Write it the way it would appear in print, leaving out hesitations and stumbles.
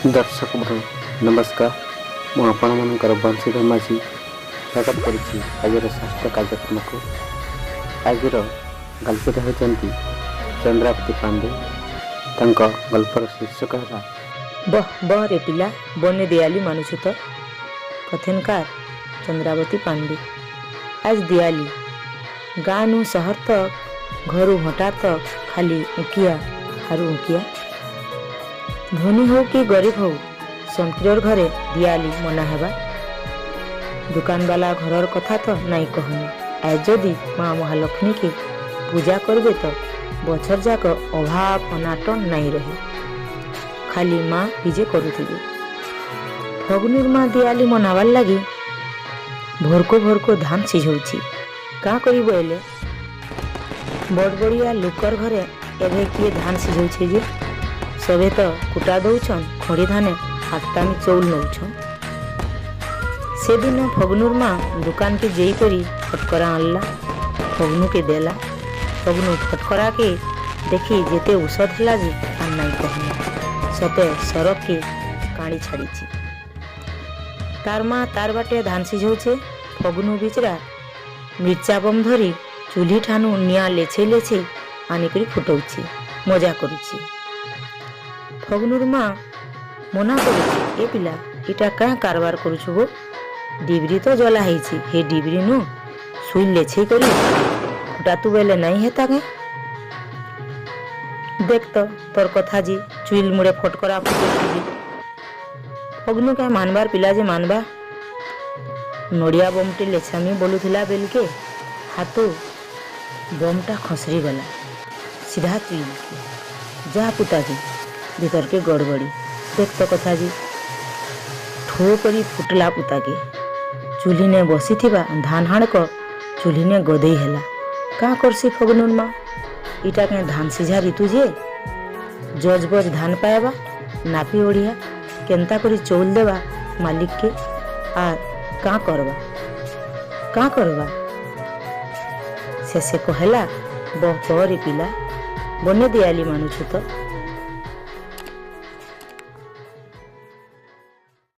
ଦର୍ଶକ ବନ୍ଧୁ, ନମସ୍କାର। ମୁଁ ଆପଣମାନଙ୍କର ବଂଶୀଧର ମାଝୀ ସ୍ୱାଗତ କରୁଛି ଆଜିର ଷଷ୍ଠ କାର୍ଯ୍ୟକ୍ରମକୁ। ଆଜିର ଗଳ୍ପଟି ହେଉଛନ୍ତି ଚନ୍ଦ୍ରାବତୀ ପାଣ୍ଡେ। ତାଙ୍କ ଗଳ୍ପର ଶୀର୍ଷକ ହେଲା ବହ ବହ ରେ ପିଲା, ବନେ ଦିଆଲି ମାନୁଛୁ ତ। କଥନକାର ଚନ୍ଦ୍ରାବତୀ ପାଣ୍ଡେ। ଆଜ ଦିଆଲି। ଗାଁ ନୁ ସହର ତକ୍, ଘରୁ ହଟା ତକ୍ ଖାଲି ଉକିଆ ଆରୁ ଉକିଆ। ଧନୀ ହଉ କି ଗରିବ ହଉ, ସମତିରର ଘରେ ଦିଆଲି ମନା ହେବା। ଦୋକାନବାଲା ଘରର କଥା ତ ନାଇଁ କହନି। ଆଜ ଯଦି ମା ମହାଲକ୍ଷ୍ମୀକେ ପୂଜା କରବେ ତ ବଛର ଯାକ ଅଭାବ ଅନାଟନ ନାଇଁ ରହେ, ଖାଲି ମା ବିଜେ କରୁଥିବେ। ଫଗନୁର ମା ଦିଆଲି ମନାବାର୍ ଲାଗି ଭୋରକୋ ଭୋରକୋ ଧାନ ସିଝଉଛି। କାଁ କରିବ ଏଲେ? ବଡ଼ ବଡ଼ିଆ ଲୋକର ଘରେ ଏବେ କିଏ ଧାନ ସିଝଉଛି ଯେ? ସବେ ତ କୁଟା ଦଉଛନ୍, ଖଡ଼ି ଧାନେ ହାଟ୍ଟାମି ଚଉଲ ନଉଛନ୍। ସେଦିନ ଫଗନୁର ମା ଦୋକାନକେ ଯେଇକରି ଫଟକରା ଆଣଲା, ଫଗନୁକେ ଦେଲା। ଫଗନୁ ଫଟକରାକେ ଦେଖି ଯେତେ ଔଷଧ ହେଲା ଯେ ଆର୍ ନାଇଁ କହନି, ସତେ ସରକକେ କାଣି ଛାଡ଼ିଛି। ତାର ମା ତାର ବାଟେ ଧାନ ସିଝଉଛେ, ଫଗନୁ ବିଚରା ମିର୍ଚା ବମ୍ ଧରି ଚୁଲି ଠାନୁ ନିଆଁ ଲେଛେଇ ଲେଛେଇ ଆନିକରି ଫୁଟଉଛି, ମଜା କରୁଛି। ଫଗନୁର ମା ମନା କରୁଛି, "ଏ ପିଲା, ଇଟା କାଁ କାରବାର କରୁଛୁ ଗୋ? ଡିବରି ତ ଜଲା ହେଇଛି, ହେ ଡିବରି ନୁ ସୁଇ ଲେଛେଇ କରି ଫୁଟାତୁ ବେଲେ ନାଇଁ ହେତା କେଁ? ଦେଖ ତ ତୋର କଥା ଯେ, ଚୁଇଲ ମୁଡ଼େ ଫଟକରା ଫୁଟଉଛୁ ଯେ।" ଫଗନୁ କାଁ ମାନବାର ପିଲା ଯେ ମାନବା? ନଡ଼ିଆ ବମଟେ ଲେଛାମି ବୋଲୁଥିଲା ବେଲକେ ହାତୁ ବମଟା ଖସରି ଗଲା ସିଧା ଚୁଇଲକେ। ଯା ପୁତାକେ, ଭିତରକେ ଗଡ଼ବଡ଼ି। ଦେଖ ତ କଥା ଯେ, ଠୋ କରି ଫୁଟଲା ପୁତାକେ। ଚୁଲିନେ ବସିଥିବା ଧାନ ହାଣକ ଚୁଲିନେ ଗଦେଇ ହେଲା। କାଁ କରସି ଫଗନୁର ମା? ଇଟା କାଁ ଧାନ ସିଝା ଋତୁ ଯେ ଜଜ ବଜ ଧାନ ପାଏବା? ନାପି ଓଡ଼ିଆ କେନ୍ତା କରି ଚଉଲ ଦେବା ମାଲିକକେ? ଆର୍ କାଁ କରବା, କାଁ କରବା? ଶେଷେ କହେଲା, "ବହ ରେ ପିଲା, ବନେ ଦିଆଲି ମାନୁଛୁ ତ।"